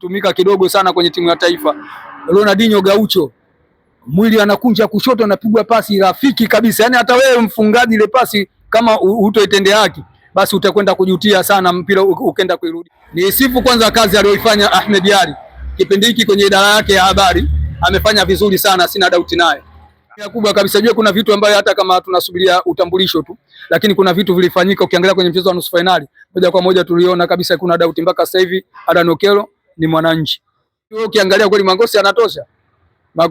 Tumika kidogo sana kwenye timu ya taifa. Ronaldinho Gaucho mwili anakunja kushoto, anapigwa pasi rafiki kabisa, yaani hata wewe mfungaji ile pasi kama hutoitendea haki basi utakwenda kujutia sana mpira ukenda kuirudi. Ni sifu kwanza kazi aliyoifanya Ahmed Ally kipindi hiki kwenye idara yake ya habari, amefanya vizuri sana, sina dauti naye kubwa kabisa. Jua kuna vitu ambayo hata kama tunasubiria utambulisho tu, lakini kuna vitu vilifanyika. Ukiangalia kwenye mchezo wa nusu fainali moja kwa moja tuliona kabisa kuna dauti mpaka sasa hivi Adan Okello ni mwananchi. Ukiangalia kweli Mwangosi anatosha,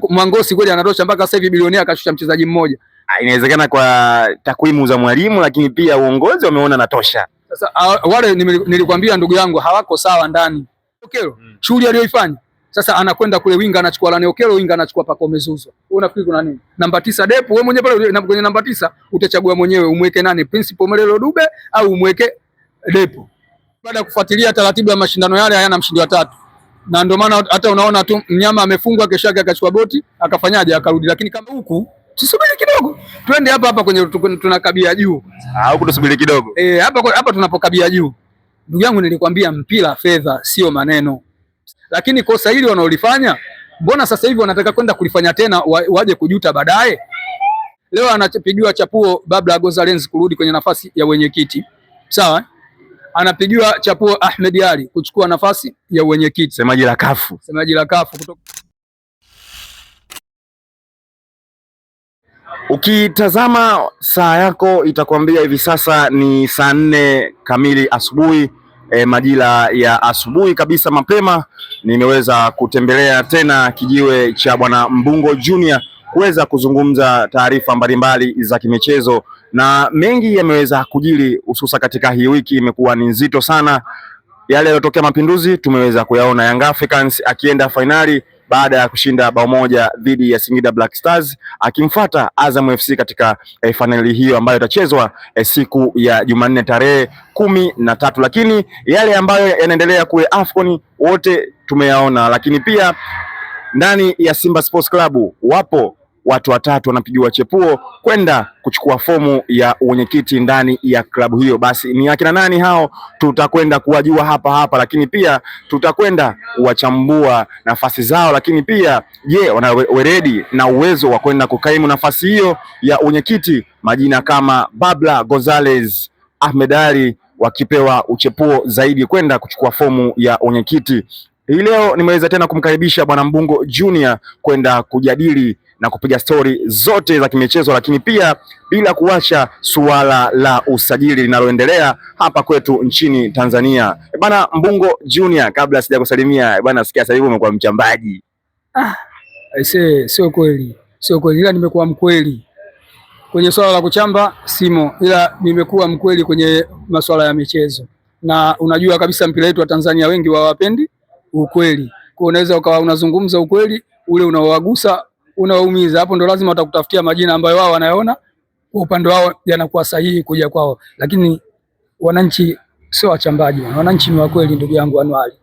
Mwangosi kweli anatosha mpaka sasa hivi bilionea akashusha mchezaji mmoja. Inawezekana kwa takwimu za mwalimu, lakini pia uongozi wameona anatosha. Sasa wale nilikwambia ndugu yangu hawako sawa ndani. Okello shughuli aliyoifanya sasa anakwenda kule winga anachukua Lani Okello, winga anachukua Pacome Zouzoua. Wewe unafikiri kuna nini? Namba 9 Depu, wewe mwenyewe pale kwenye namba 9 utachagua mwenyewe umweke nani? Principal Melelo Dube au umweke Depu. Baada ya kufuatilia taratibu ya mashindano yale hayana mshindi wa tatu. Na ndio maana hata unaona tu mnyama amefungwa, kesho yake akachukua boti, akafanyaje, akarudi. Lakini kama huku tusubiri kidogo. Twende hapa hapa kwenye tunakabia juu. Ah, huku tusubiri kidogo. Hapa hapa tunapokabia juu. Ndugu yangu nilikwambia mpira fedha sio maneno. Lakini kosa hili wanaolifanya, mbona sasa hivi wanataka kwenda kulifanya tena waje kujuta baadaye? Leo anapigiwa chapuo Babla Gonzalez kurudi kwenye nafasi ya wenyekiti. Sawa? Anapigiwa chapuo Ahmed Ally kuchukua nafasi ya wenyekiti. Semaji la kafu. Semaji la kafu kutoka. Ukitazama saa yako itakwambia hivi sasa ni saa 4 kamili asubuhi. Majira ya asubuhi kabisa mapema nimeweza kutembelea tena kijiwe cha Bwana Mbungo Junior kuweza kuzungumza taarifa mbalimbali za kimichezo, na mengi yameweza kujiri hususa katika hii wiki imekuwa ni nzito sana. Yale yaliyotokea Mapinduzi tumeweza kuyaona, Young Africans akienda fainali baada ya kushinda bao 1 dhidi ya Singida Black Stars, akimfuata Azam FC katika fainali hiyo ambayo itachezwa siku ya Jumanne tarehe 13. Lakini yale ambayo yanaendelea kule AFCON wote tumeyaona, lakini pia ndani ya Simba Sports Club wapo watu watatu wanapigiwa chepuo kwenda kuchukua fomu ya uwenyekiti ndani ya klabu hiyo. Basi ni akina nani hao? Tutakwenda kuwajua hapa hapa, lakini pia tutakwenda kuwachambua nafasi zao, lakini pia je, wana weredi na uwezo wa kwenda kukaimu nafasi hiyo ya uwenyekiti? Majina kama Babla Gonzalez, Ahmed Ally wakipewa uchepuo zaidi kwenda kuchukua fomu ya uwenyekiti. Hii leo nimeweza tena kumkaribisha Bwana Mbungo Junior kwenda kujadili na kupiga stori zote za kimichezo, lakini pia bila kuacha suala la usajili linaloendelea hapa kwetu nchini Tanzania. Bwana Mbungo Junior, kabla sijakusalimia bwana, sikia sasa hivi umekuwa mchambaji. Aisee, sio kweli. Sio kweli, ila nimekuwa mkweli kwenye swala la kuchamba simo, ila nimekuwa mkweli kwenye masuala ya michezo. Na unajua kabisa mpira wetu wa Tanzania wengi hawapendi ukweli. Kwa unaweza ukawa unazungumza ukweli ule unaowagusa, unawaumiza. Hapo ndo lazima watakutafutia majina ambayo wao wanayaona kwa upande wao yanakuwa sahihi kuja kwao. Lakini wananchi sio wachambaji, wananchi ni wa kweli ndugu yangu Anuari.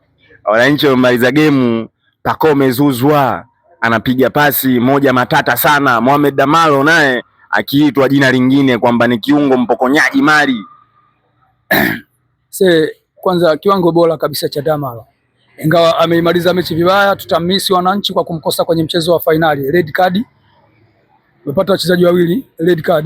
Wananchi wamemaliza game, Pacome Zouzoua anapiga pasi moja matata sana. Mohamed Damalo naye akiitwa jina lingine kwamba ni kiungo mpokonyaji mali. Se, kwanza kiwango bora kabisa cha Damalo. Ingawa ameimaliza mechi vibaya, tutamisi wananchi kwa kumkosa kwenye mchezo wa fainali. Red card. Tumepata wachezaji wawili red card.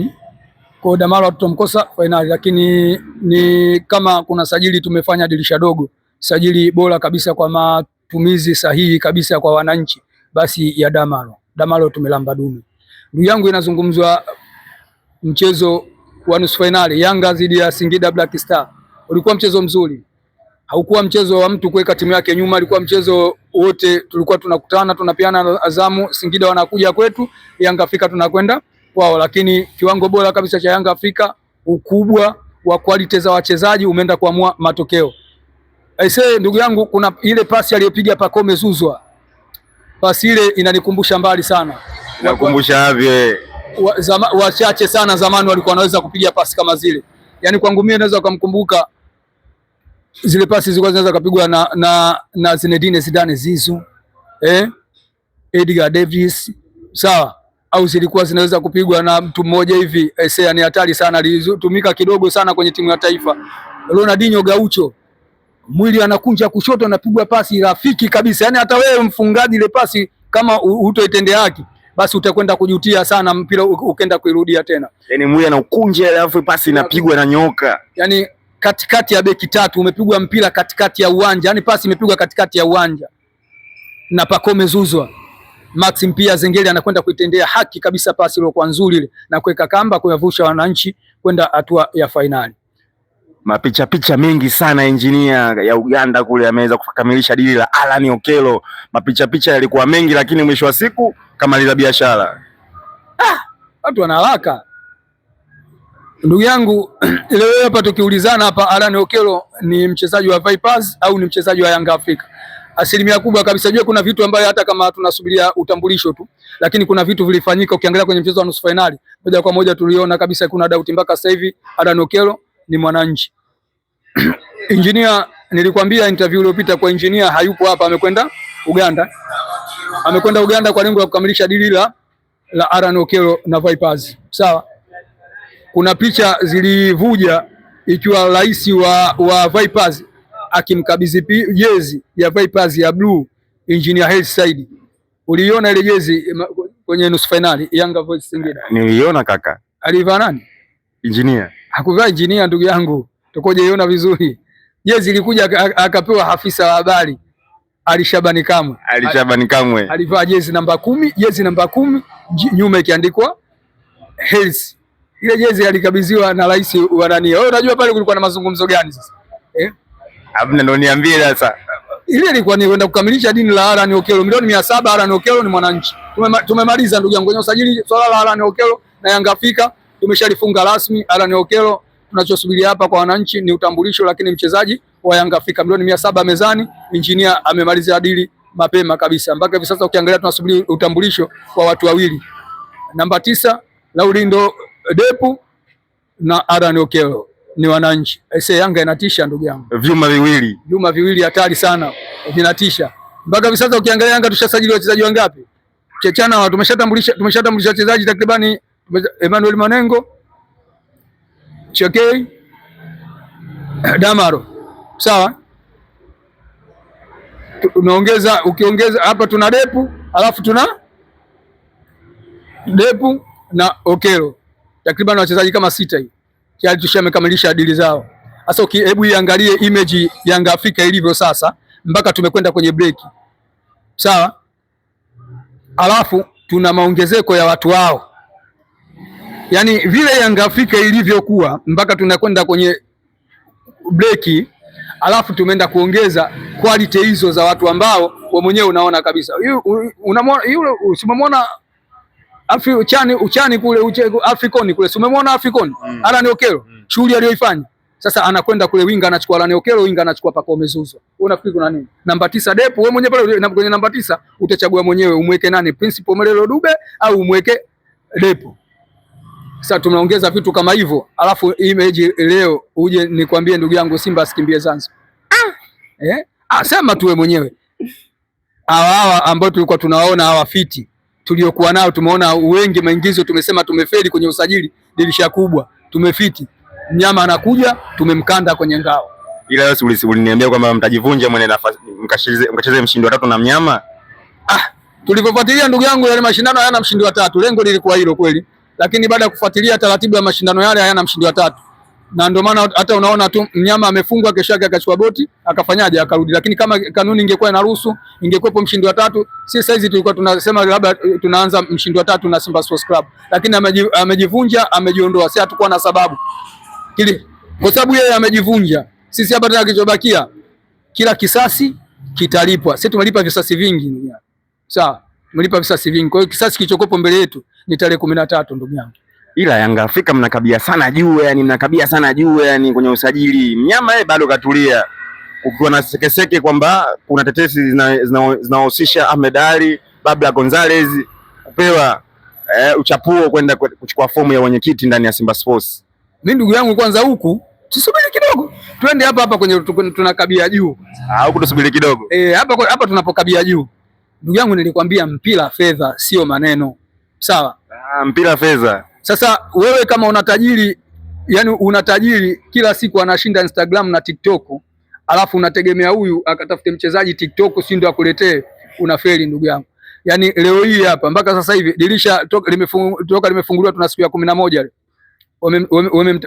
Kwa hiyo Damalo hatutamkosa fainali, lakini ni kama kuna sajili tumefanya dirisha dogo, sajili bora kabisa kwa matumizi sahihi kabisa kwa wananchi, basi ya Damalo. Damalo tumelamba dume. Ndugu yangu, inazungumzwa mchezo wa nusu fainali Yanga dhidi ya Singida Black Star. Ulikuwa mchezo mzuri. Haukuwa mchezo wa mtu kuweka timu yake nyuma, ilikuwa mchezo wote tulikuwa tunakutana, tunapiana azamu, Singida wanakuja kwetu, Yanga Afrika tunakwenda kwao. Lakini kiwango bora kabisa cha Yanga Afrika, ukubwa wa quality za wachezaji umeenda kuamua matokeo. Aisee, ndugu yangu, kuna ile pasi aliyopiga Pacome Zouzoua. Pasi ile inanikumbusha mbali sana. Nakumbusha avye. Wachache sana zamani walikuwa wanaweza kupiga pasi kama zile. Yaani kwangu mimi naweza kumkumbuka zile pasi zilikuwa zinaweza kupigwa na Zinedine Zidane Zizou, Edgar Davis, sawa, au zilikuwa zinaweza kupigwa na mtu mmoja hivi. Ni hatari sana, alitumika kidogo sana kwenye timu ya taifa. Ronaldinho Gaucho Mwili anakunja kushoto, anapigwa pasi rafiki kabisa. Yaani hata wewe mfungaji ile pasi kama hutoitendea haki, basi utakwenda kujutia sana mpira ukenda kuirudia tena. Yaani mwili anaukunja alafu pasi inapigwa na nyoka. Yaani katikati ya beki tatu umepigwa mpira katikati ya uwanja, yaani pasi imepigwa katikati ya uwanja na Pacome Zuzwa. Maxim pia Zengeli anakwenda kuitendea haki kabisa pasi iliyokuwa nzuri ile na kuweka kamba kuyavusha wananchi kwenda hatua ya fainali. Mapicha picha mengi sana engineer ya Uganda kule ameweza kukamilisha dili la Alan Okello. Mapicha picha yalikuwa mengi, lakini mwisho wa siku kamaliza biashara. Watu wana haraka ndugu yangu. Leo hapa tukiulizana hapa, Alan Okello ni mchezaji wa Vipers au ni mchezaji wa Yanga Afrika? Asilimia kubwa kabisa. Jua kuna vitu ambayo hata kama tunasubiria utambulisho tu, lakini kuna vitu vilifanyika. Ukiangalia kwenye mchezo wa nusu fainali, moja kwa moja tuliona kabisa kuna doubt mpaka sasa hivi Alan Okello ni mwananchi. Engineer, nilikwambia interview iliyopita kwa engineer hayupo hapa, amekwenda Uganda. Amekwenda Uganda kwa lengo la kukamilisha dili la Alan Okello na Vipers. Sawa. Kuna picha zilivuja ikiwa rais wa Vipers akimkabidhi jezi ya Vipers ya blue Engineer Hersi Said. Uliiona ile jezi kwenye nusu finali Yanga vs Singida? Niliiona kaka. Alivaa nani? Engineer. Hakuvaa engineer ndugu yangu. Tukoje iona vizuri. Jezi ilikuja akapewa afisa wa habari Ali Shabani Kamwe. Ali Shabani Kamwe. Alivaa jezi namba 10, jezi namba 10 nyuma ikiandikwa Hersi. Ile jezi alikabidhiwa na rais wa nani? Wewe unajua pale kulikuwa na mazungumzo gani sasa? Hamna, ndo niambie sasa. Ile ilikuwa ni kwenda kukamilisha dini la Alan Okello milioni 700. Alan Okello ni mwananchi. Tumemaliza ndugu yangu kwenye usajili swala la Alan Okello na Yanga Afrika tumeshalifunga rasmi. Alan Okello tunachosubiria hapa kwa wananchi ni utambulisho, lakini mchezaji wa Yanga Afrika milioni 700 mezani. Engineer amemaliza dili mapema kabisa. Mpaka hivi sasa ukiangalia tunasubiri utambulisho kwa watu wawili, namba 9 Laulindo Depu na Alan Okello ni wananchi. Ese Yanga inatisha ndugu yangu. Vyuma viwili. Vyuma viwili hatari sana vinatisha. Mpaka hivi sasa ukiangalia Yanga tushasajili wachezaji wangapi? Chechana tumeshatambulisha wachezaji takribani Emmanuel Manengo, Chekei, Damaro. Sawa? Tumeongeza, ukiongeza hapa tuna Depu, alafu tuna Depu na Okello. Takriban wachezaji kama 6 hivi. Tayari tushamekamilisha dili zao. Sasa hebu iangalie image Yanga Afrika ilivyo sasa mpaka tumekwenda kwenye break. Sawa? Alafu tuna maongezeko ya watu wao. Yaani vile Yanga Afrika ilivyokuwa mpaka tunakwenda kwenye break, alafu tumeenda kuongeza quality hizo za watu ambao wewe mwenyewe unaona kabisa. Unamwona yule, usimemwona Uchani kule Afrikoni kule, si umemwona Afrikoni? Alan Okello shughuli aliyoifanya. Sasa anakwenda kule winga anachukua Alan Okello, winga anachukua Pacome Zouzoua. Wewe unafikiri kuna nini? Namba 9 Depu, wewe mwenyewe pale kwenye namba 9 utachagua mwenyewe umweke nani? Principal Melelo Dube au umweke Depu. Sasa tunaongeza vitu kama hivyo, alafu image leo uje nikwambie ndugu yangu Simba asikimbie Zanzibar. Sema tu wewe mwenyewe. Hawa ambao tulikuwa tunawaona hawa fiti tuliokuwa nao tumeona wengi maingizo, tumesema tumefeli kwenye usajili dirisha kubwa, tumefiti. Mnyama anakuja tumemkanda kwenye ngao. Ila wewe uliniambia kwamba mtajivunja mwenye nafasi mkacheze mshindi wa 3 na mnyama. Tulivyofuatilia ndugu yangu yale mashindano hayana mshindi wa 3. Lengo lilikuwa hilo kweli. Lakini baada ya kufuatilia taratibu ya mashindano yale hayana mshindi wa 3. Na ndio maana hata unaona tu mnyama amefungwa, kesho yake akachukua boti akafanyaje akarudi. Lakini kama kanuni ingekuwa inaruhusu ingekuwepo mshindi wa 3, si saizi tulikuwa tunasema labda tunaanza mshindi wa 3 na Simba Sports Club. Lakini amejivunja, amejiondoa. Si hatakuwa na sababu. Kile kwa sababu yeye amejivunja. Sisi hapa tena kilichobakia kila kisasi kitalipwa. Sisi tumelipa visasi vingi ndugu yangu. Sawa, tumelipa visasi vingi. Kwa hiyo kisasi kilichokopo mbele yetu ni tarehe 13 ndugu yangu. Ila Yanga Afrika mnakabia sana juu, yani mnakabia sana juu yani kwenye usajili. Mnyama yeye bado katulia. Ukiwa na sekeseke kwamba kuna tetesi zinahusisha Ahmed Ally, Babla Gonzalez kupewa uchapuo kwenda kuchukua fomu ya mwenyekiti ndani ya Simba Sports. Mimi ndugu yangu kwanza huku tusubiri kidogo. Twende hapa hapa kwenye tunakabia juu. Huku tusubiri kidogo. Hapa tunapokabia juu. Ndugu yangu nilikwambia mpira fedha sio maneno. Sawa? Mpira fedha. Sasa wewe kama unatajiri, yani unatajiri kila siku anashinda Instagram na TikTok, Alafu unategemea huyu akatafute mchezaji TikTok, si ndio akuletee, unafeli ndugu yangu. Yaani leo hii hapa mpaka sasa hivi dirisha toka limefunguliwa, tuna siku ya 11 leo.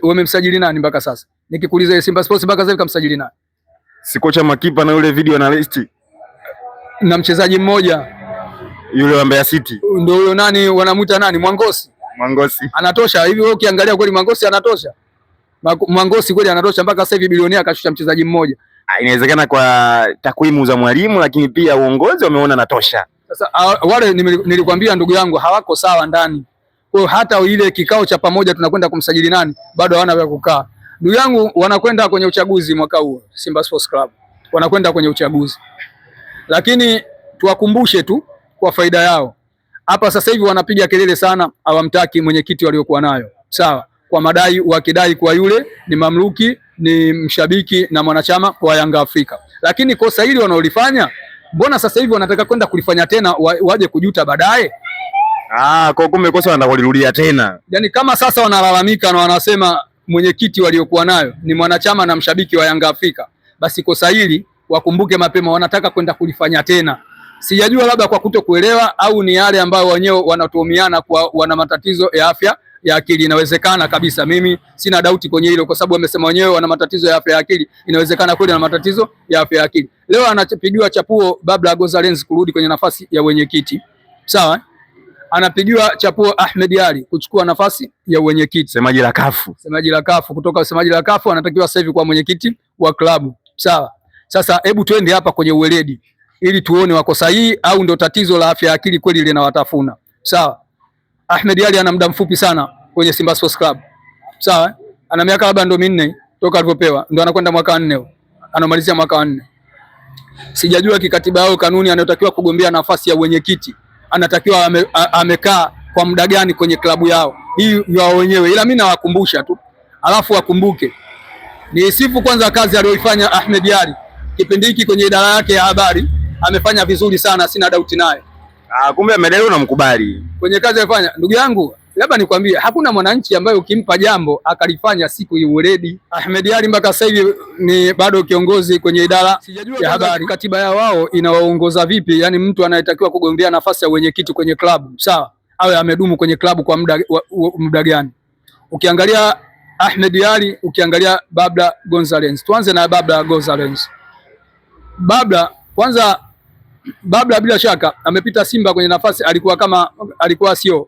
Wamemsajili nani mpaka sasa? Nikikuuliza Simba Sports mpaka sasa hivi kamsajili nani? Si kocha makipa na yule video analyst na mchezaji mmoja yule wa Mbeya City, ndio huyo nani wanamuita nani, Mwangosi. Mwangosi anatosha hivi? Wewe ukiangalia kweli Mwangosi anatosha? Mwangosi kweli anatosha mpaka sasa hivi bilionea akashusha mchezaji mmoja. Inawezekana kwa takwimu za mwalimu, lakini pia uongozi wameona anatosha. Sasa wale nilikwambia ndugu yangu hawako sawa ndani. Kwa hiyo hata ile kikao cha pamoja tunakwenda kumsajili nani, bado hawana vya kukaa. Ndugu yangu wanakwenda kwenye uchaguzi mwaka huu, Simba Sports Club wanakwenda kwenye uchaguzi, lakini tuwakumbushe tu kwa faida yao. Hapa sasa hivi wanapiga kelele sana, hawamtaki mwenyekiti waliokuwa nayo, sawa, kwa madai wakidai kwa yule ni mamluki, ni mshabiki na mwanachama wa Yanga Afrika. Lakini kosa hili wanaolifanya, mbona sasa hivi wanataka kwenda kulifanya tena, waje kujuta baadaye? Kwa kumbe kosa wanataka kulirudia tena. Yaani kama sasa wanalalamika na wanasema mwenyekiti waliokuwa nayo ni mwanachama na mshabiki wa Yanga Afrika, basi kosa hili wakumbuke mapema, wanataka kwenda kulifanya tena. Sijajua labda kwa kutokuelewa au ni yale ambayo wenyewe wanatuhumiana kwa wana matatizo ya afya ya akili. Inawezekana kabisa, mimi sina dauti kwenye hilo, kwa sababu wamesema wenyewe wana matatizo ya afya ya akili. Inawezekana kweli wana matatizo ya afya ya akili. Leo anapigiwa chapuo Babla Gonzalez kurudi kwenye nafasi ya wenyekiti, sawa? Anapigiwa chapuo Ahmed Ally kuchukua nafasi ya wenyekiti, semaji la kafu, semaji la kafu, kutoka semaji la kafu anatakiwa sasa hivi kuwa mwenyekiti wa klabu, sawa? Sasa hebu twende hapa kwenye uweledi ili tuone wako sahihi au ndo tatizo la afya ya akili kweli linawatafuna, sawa? Ahmed Ally ana muda mfupi sana kwenye Simba Sports Club, sawa? Ana miaka labda ndo 4 toka alipopewa, ndo anakwenda mwaka wa 4, anamalizia mwaka wa 4. Sijajua kikatiba yao kanuni anayotakiwa kugombea nafasi ya wenyekiti anatakiwa amekaa kwa muda gani kwenye klabu yao hii wao wenyewe, ila mimi nawakumbusha tu, alafu wakumbuke ni sifu kwanza kazi aliyoifanya Ahmed Ally kipindi hiki kwenye idara yake ya habari, amefanya vizuri sana, sina doubt naye. Kumbe Ahmed Ally unamkubali kwenye kazi aliyofanya. Ndugu yangu, labda nikwambie, hakuna mwananchi ambaye ukimpa jambo akalifanya siku iuredi. Ahmed Ally mpaka sasa hivi ni bado kiongozi kwenye idara ya habari. Katiba ya wao inawaongoza vipi? Yani mtu anayetakiwa kugombea nafasi ya wenyekiti kwenye klabu, sawa, awe amedumu kwenye klabu kwa muda gani? Ukiangalia Ahmed Ally, ukiangalia Babla Gonzalez. Tuanze na Babla Gonzalez. Babla kwanza, Babla bila shaka amepita Simba kwenye nafasi, alikuwa kama alikuwa sio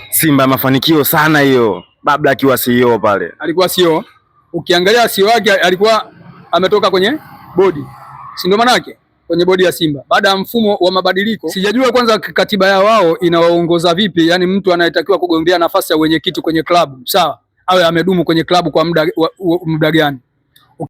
Simba mafanikio sana hiyo, Babla akiwa CEO pale. Alikuwa CEO. Ukiangalia CEO wake alikuwa ametoka kwenye bodi, si ndio maana yake? Kwenye bodi ya Simba baada ya mfumo wa mabadiliko. Sijajua kwanza katiba ya wao inawaongoza vipi, yani mtu anayetakiwa kugombea nafasi ya wenyekiti kwenye klabu, sawa, awe amedumu kwenye klabu kwa muda gani?